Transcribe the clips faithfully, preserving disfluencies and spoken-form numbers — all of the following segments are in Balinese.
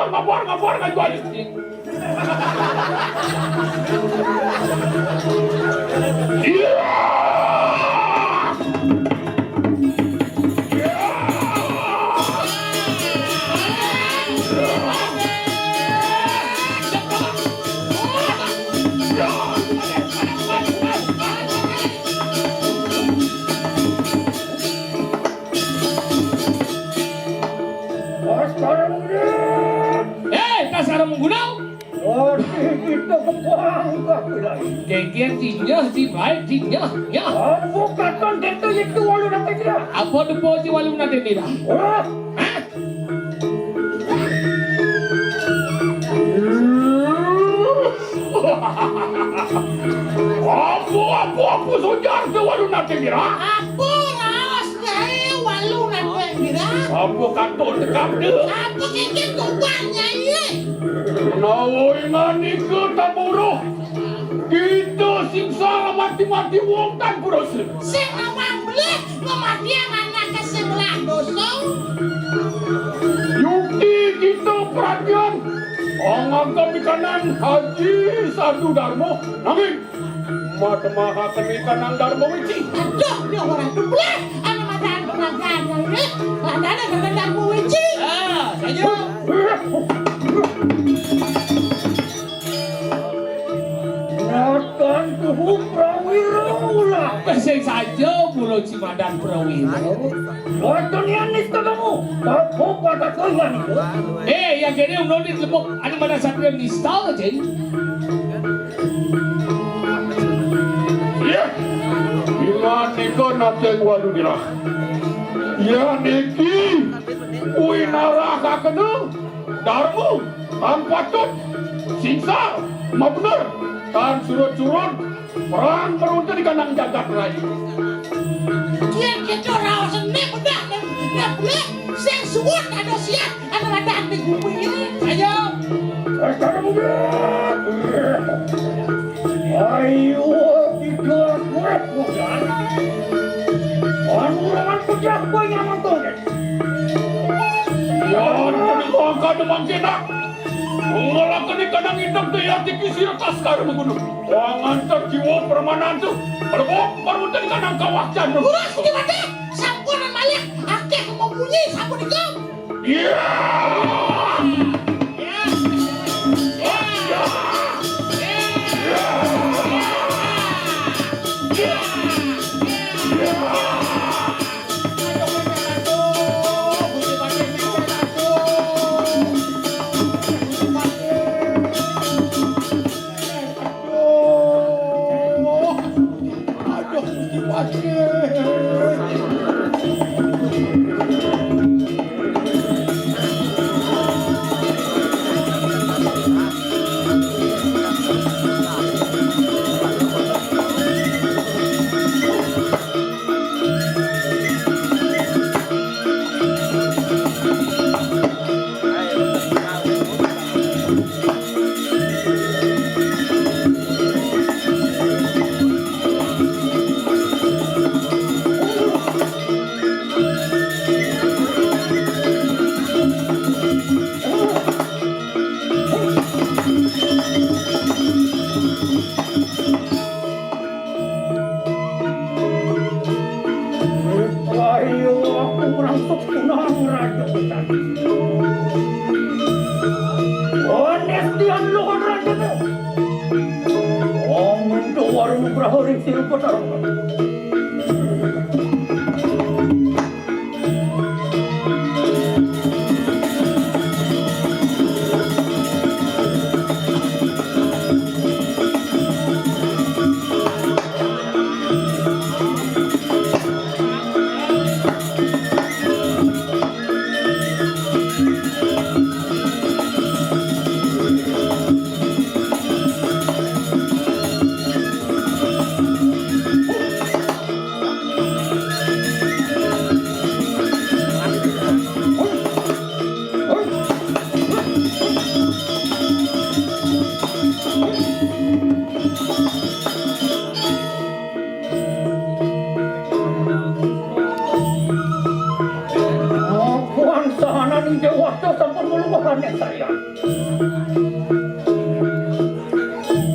Ngapor, ngapor, kan jual. Iya. Eh, tas arep menggunau. Oh, kita kebuang, Pak Bilai. Kengkeng dinyah, dibaik dinyah, nyah. Oh, bukan, itu, itu, walu nanti dia. Apa depo si walu nanti dia? Oh. Hah? Apa, apa, apa sojar si walu nanti dia? Apa raos Nyai walu nate ngira? Apa katut tekap de? Apa kengkeng gobang Nyai? Menawa ingan nika taburuh, kita singsa mati-mati wong tan purusa. Sing nawang belih ngematiang anak ke sebelah dosa. Yukti kita perhatian, angangkam ikanan Haji Sadu Darmo, nanging Matemahaken ikanan Darma Wiji. Aduh, dia orang tu belah. Ana madan pemakan ini. Padahal ada Darma Wiji. Ah, saja. Makan tuhu prawira ulah. Sing saja kula cimadan prawira. Wadon yang nista kamu. Bapak kata kau yang itu. Eh, yang kene umno di lemuk. Ana madan satria nista, Cing. Iya. Ingat nika nateng walu dirah. Iya niki kuwi narah kakena Darmu tan patut singsa mabener tan surut-surut perang merunta di kandang jagat raya. Yen kita raos seni bedah dan bedah sing suwun ada siap. Anu madan di gumi ini. Ayo. Ayo, kita kuat, bukan? Anu, lawan pecah, kau yang nonton. Yan, kami mangka demang kena. Ngolak kene kanang hitam tu ya tiki sira taskar menggunung. Wangan terjiwa permanan tu. Melebok, baru tadi kanang kawah jandu. Urus di mata. Sampun malih. Akeh mempunyai sampun ikam. Aduh, Gusti Patih. Ayo, aku merangkak pulang raja hutan. Ones tian luhur raja tu. Om itu warung berahuri silpa tarung. Panek saya.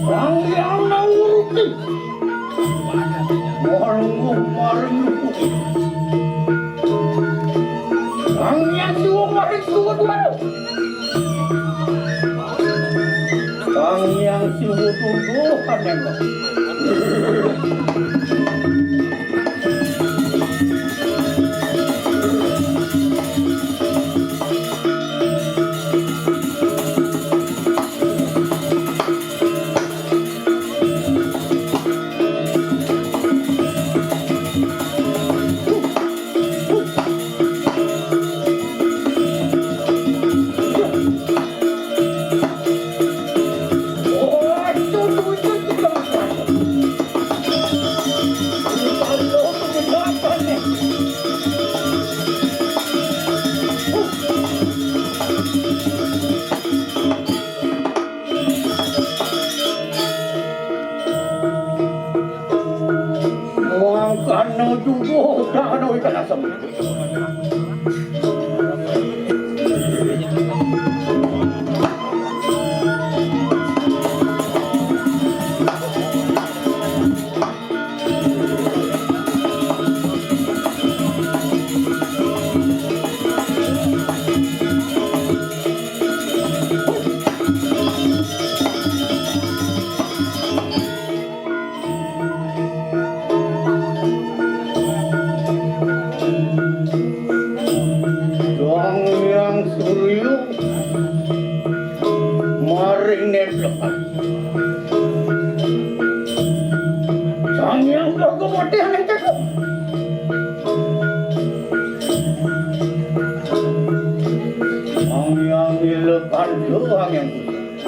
Sang Hyang Nangurti. Marunguh maring luhur. Sang Hyang Siwa maring suwa dwara. Sang Hyang Siwa duduh panek. Mangkana juduh dano ikan asem. Sang Hyang Surya maring neblekan. Sang Hyang Bhagawa Dhéwa ning cekuk. Sang Hyang Nilakanda, Sang Hyang Pusaka.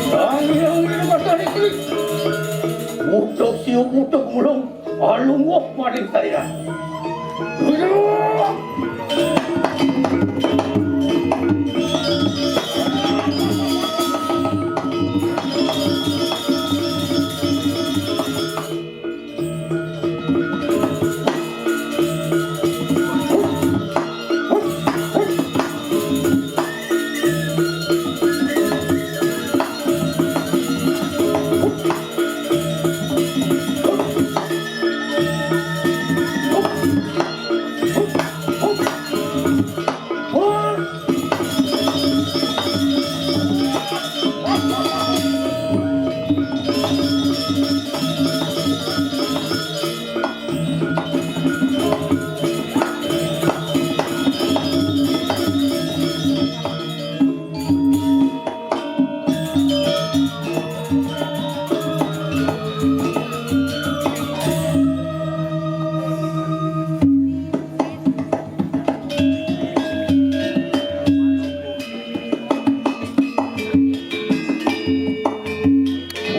Sang Hyang Nirmata Negeri. Utuk siu, utuk mulung, alunguh maring tarian. Duduk.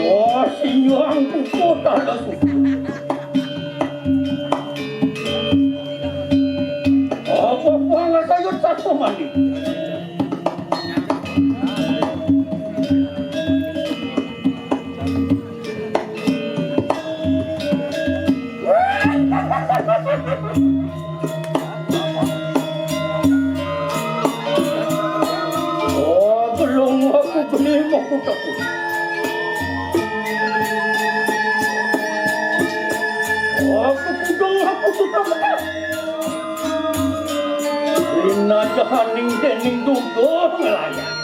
Wah, sinyang kuku tak ada suku. Apa banget ayo satu mandi. Oh, belum aku beli mau ku takut. Aku kudung aku sudah menang. Lina jahaning dening duduh ngelayang.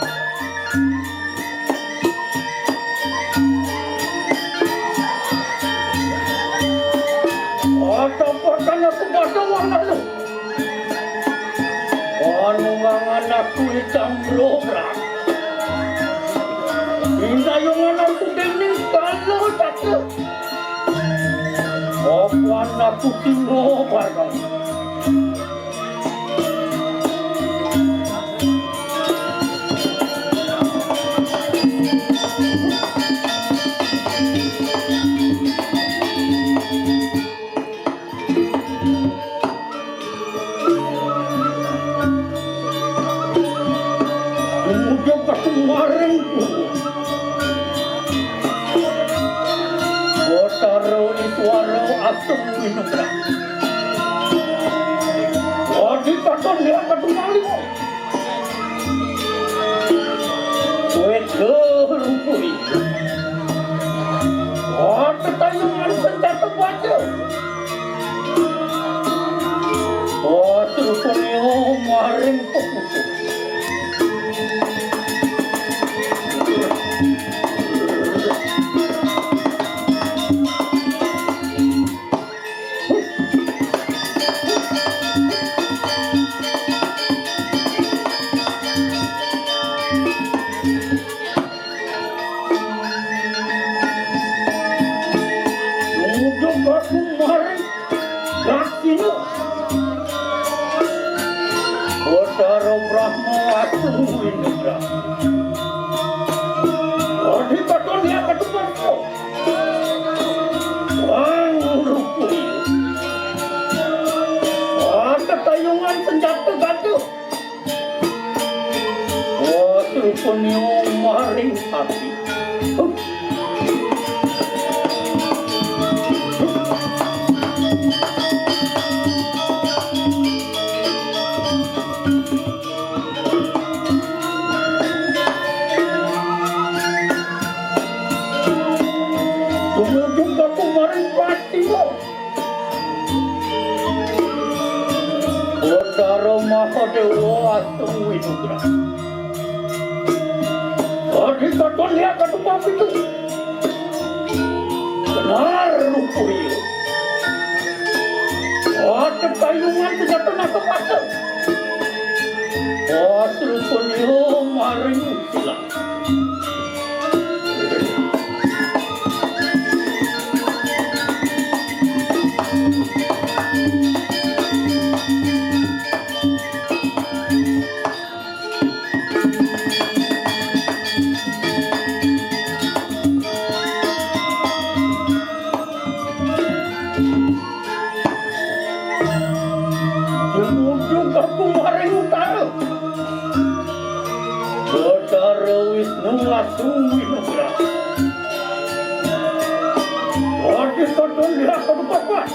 Ada padana kepada wong lalu. Anu mangan Aku icang brobrak. Indayungan aku dening kala cakep. Papan aku tinggal bareng. Dumugi aku maring Guru. Batara Iswara Agung Winodra. Adi katon dia kadung malih. Kowe ger kuwi. Oh, tetayungan senjata baja. Oh, trupanya maring pepucuk. Tumuju aku maring Daksina. Batara Brahma Agung Winodra. Adi katon dia kaduman. Wang rukuyu. Wah, tetayungan senjata gaduh. Wah, rupanya maring ati. Huh. Tumuju aku maring pati. Batara Mahadewa Agung Winodra. Adi katon ya kaduman pitu. Benar rupa iya. Wah, tetayungan senjata naka pasang. Wah, serupanya maring silang. Tumuju aku maring utara. Batara Wisnu Agung Winodra. Adi katon dia kadupapat.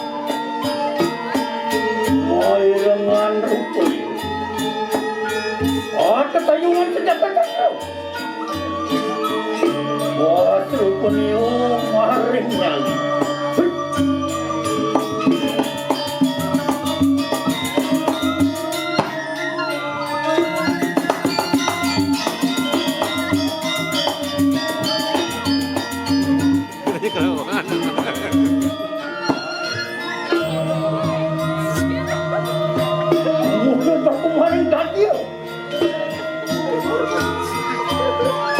Mairengan rupa iya. Adi tetayungan senjata cakra. Wah, serupanya maring nyali. Musuh aku maring dadi.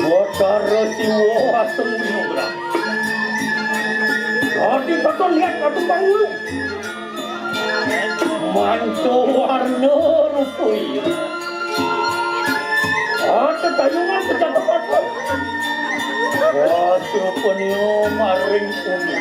Batara Siwa Asung Winodra. Adi katon lihat aku pangulu. Manca warna rupa iya. Adi tetayungan senjata katon. Wah, serupanya maring bumi.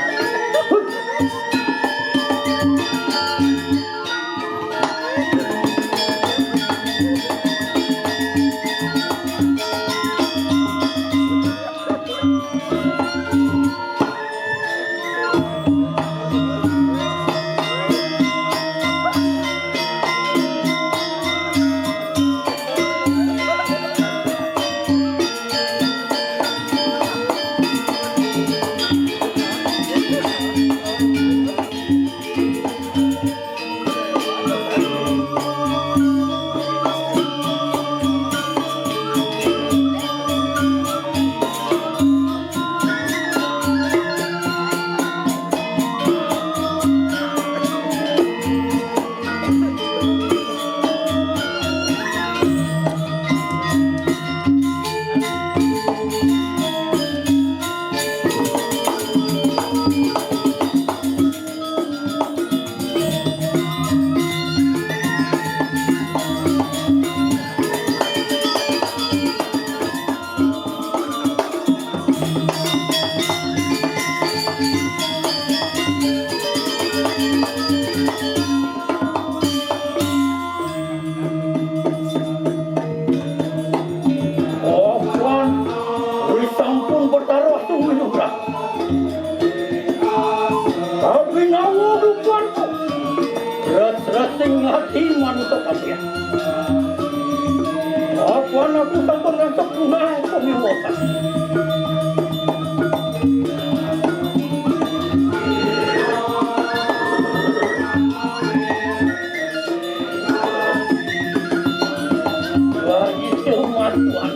Aku sampun ngantuk punah kami wotan. Wah, itu matuan.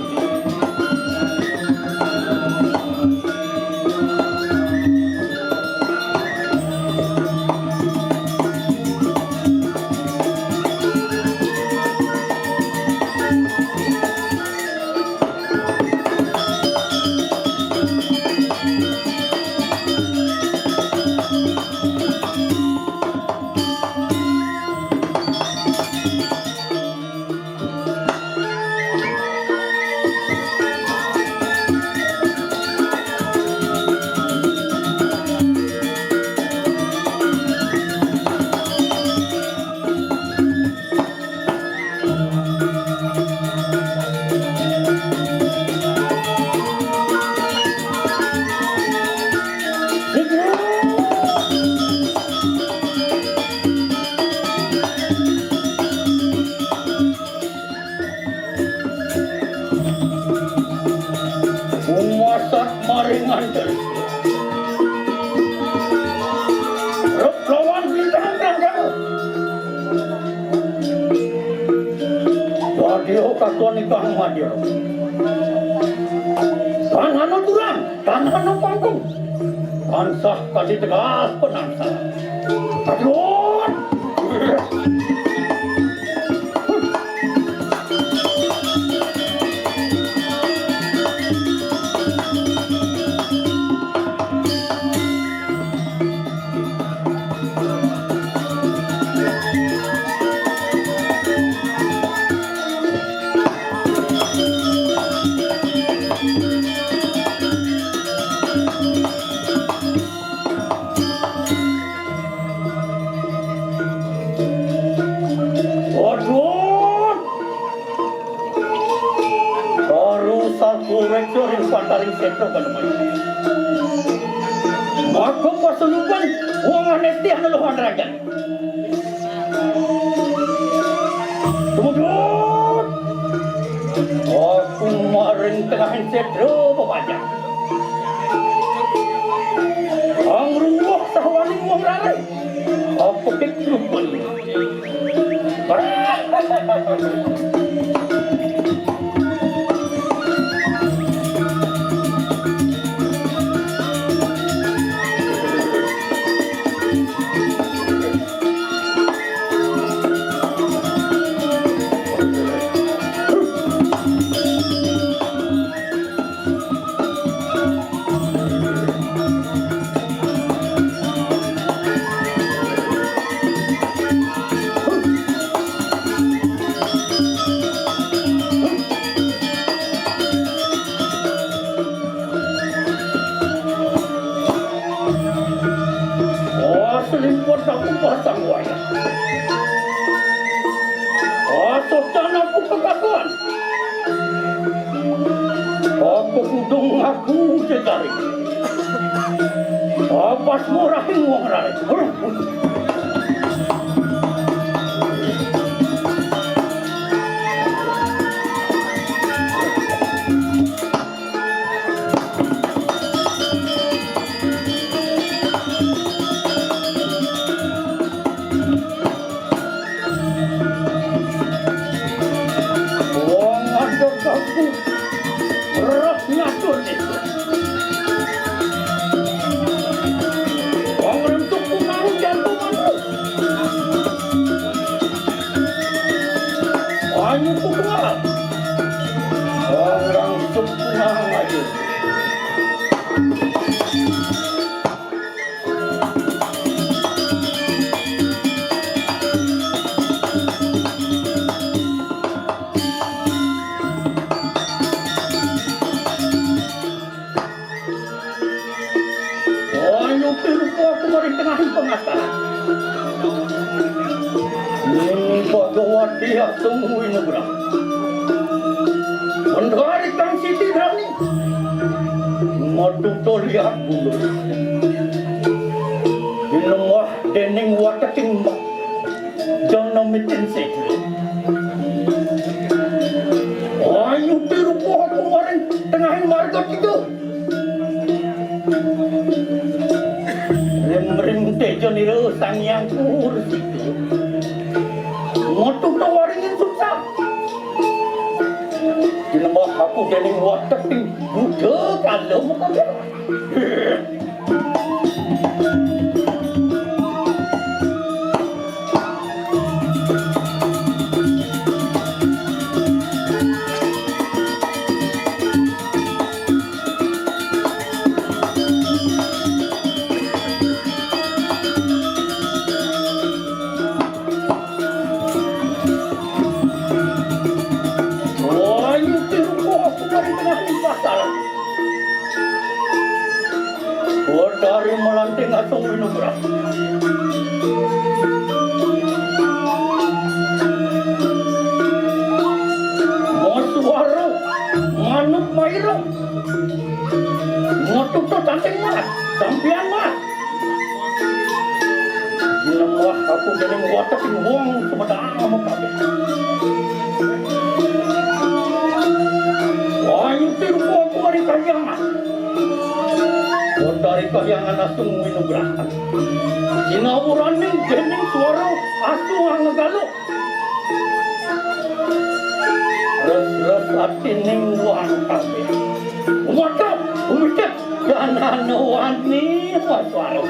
Umasak maring anjel. Rep lawan bintang tanggal. Dadi katuan ikang madya. Tan ana turang, tan ana pangkung. Tansah kadi tegal penangsa. Aduh. Waduh. Baru sakurek suring pantaring seto kan main. Maka pasuyukan wong anesti anu luhan rajan. Kemudian aku maring tengahing seto pepajang. Ang ruwah sahwaning wong rarai. Apa keklupun? Oh, selimput aku pasang wayang. Oh, sultan aku kekakuan. Apa kudung aku jejari? Apa semurahing wong rarai? Wong ada kaku. Roh nyatur itu. Wong rentuk punang jantungan. Ayu kubual. Wong rentuk punang ayu. Ayo pirupa aku maring tengahing pengastaran. Ning Bhagawati asung winugrah. Mendari kang siti drani. Matuto liat bulu. Dinemah dening wateking mbah. Dana mitin sedulur. Ayo Rupa aku maring tengahing marga tiga. Rim-rim teja nira Sang Hyang Purus itu. Ngotu tawaringin susah. Dinembah aku dening watek ing Buddha kala mukabel. Wah, nyuti rupa aku dari tengah pasar. Betari malanting asung winugrah. Masuara manuk maira. Ngotuto canting mas, sampian mas. Nembah aku dening watek wong Sumedang kabeh. Wayuti rupa aku ari kahyangan. Betari kahyangan asung winugrahan. Sinawuraning dening swara asu angegaluh. Res-res atining wong kabeh. Waduh, umicet, danane wani, waswara.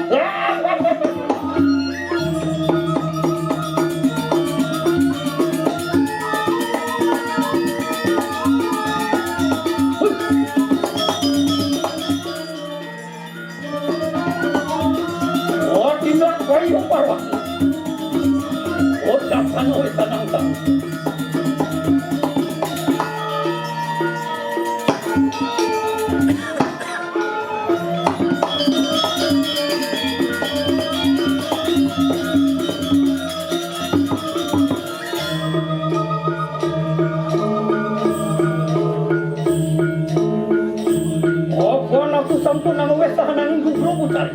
Oh, tindak bayu parwati. Oh, dasana wis tanang-tanang. Apa aku sampun angweh sahananing gugra pucari?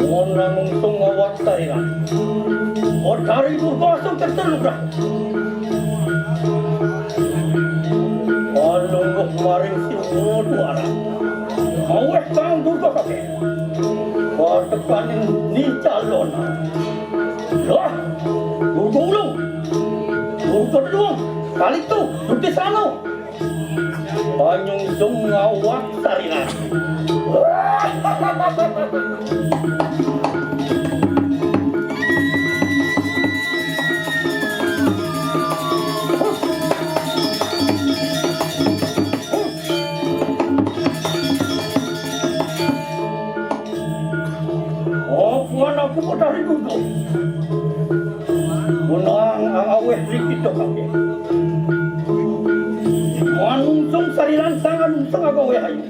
Wonten ungsung ngawak sariran. Odari Durga asung tertelubrah. Palungguh maring siwa duara. Ngaweh kang Durga kakek. Patekaning nicalona. Lah, Durga ulung. Durga dudung. Kalitu, Durga sano. Panyungsung ngawak sariran. Oh, puan aku modari duduk. Menang angaweh rikita kakek. Manungsung sariran sang anungsung angaweh ayu.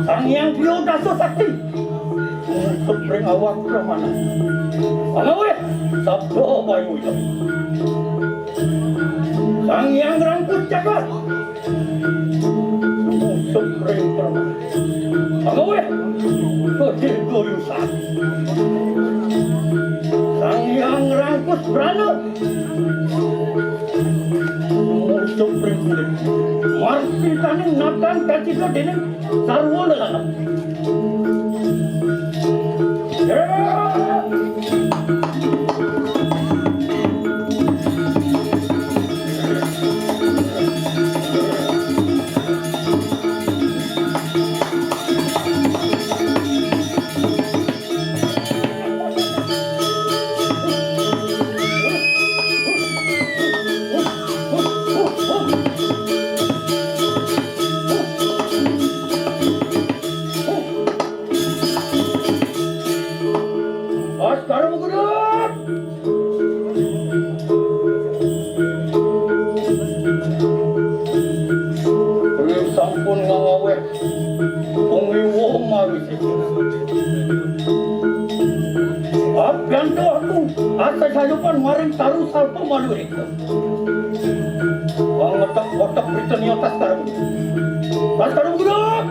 Sang Hyang Tio Dasa Sakti. Ngusuk ring awak pramana. Angaweh, sabda bayu ida. Sang Hyang Rangkut Jagat. Ngusuk ring pramana. Angaweh, kodir goyusan. Sang Hyang Rangkus Brana. Musuh primbulin. Marpitaning natan kacida dening sarwa lelana. Ya! Askara Mugurut. Kuwi sampun ngaweh. Wong iwuh mawisi. Apianto aku, asa sayupan maring taru salpa malurik. Wong ngetek-ngetek britani atas karung. Tas karung gudeg.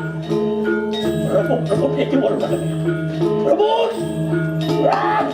Rebut, rebut, iki warung kadang. Rebut! Wah!